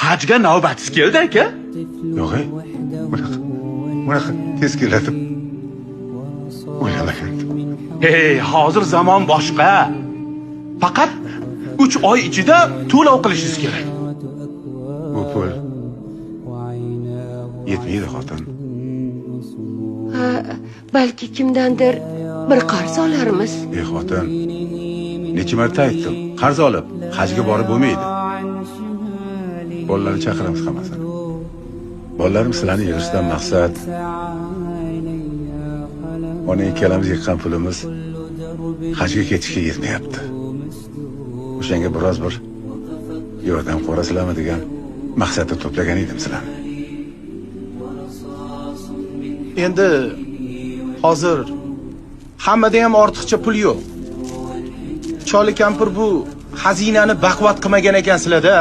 Hajga navbatingiz keldi, aka. Yo'q, ey. Bunaqa tez keladi. O'ylamagandim. Hey, hozir zamon boshqa. Faqat 3 oy ichida to'lov qilishingiz kerak. Bu pul yetmaydi, xotin. Ha, balki kimdandir bir qarz olarmiz. Ey xotin, necha marta aytdim, qarz olib hajga borib bo'lmaydi. Bolalarni chaqiramiz hammasini. Bolalarim, sizlarni yig'ishdan maqsad ona ikkalamiz yiqqan pulimiz hajga ketishga yetmayapti. O'shanga biroz bir yordam qo'rasizlarmi degan maqsadda to'plagan edim sizlarni. Endi hozir hammada ham ortiqcha pul yo'q. Choli kampir bu xazinani baquvvat qilmagan ekansizlar-da.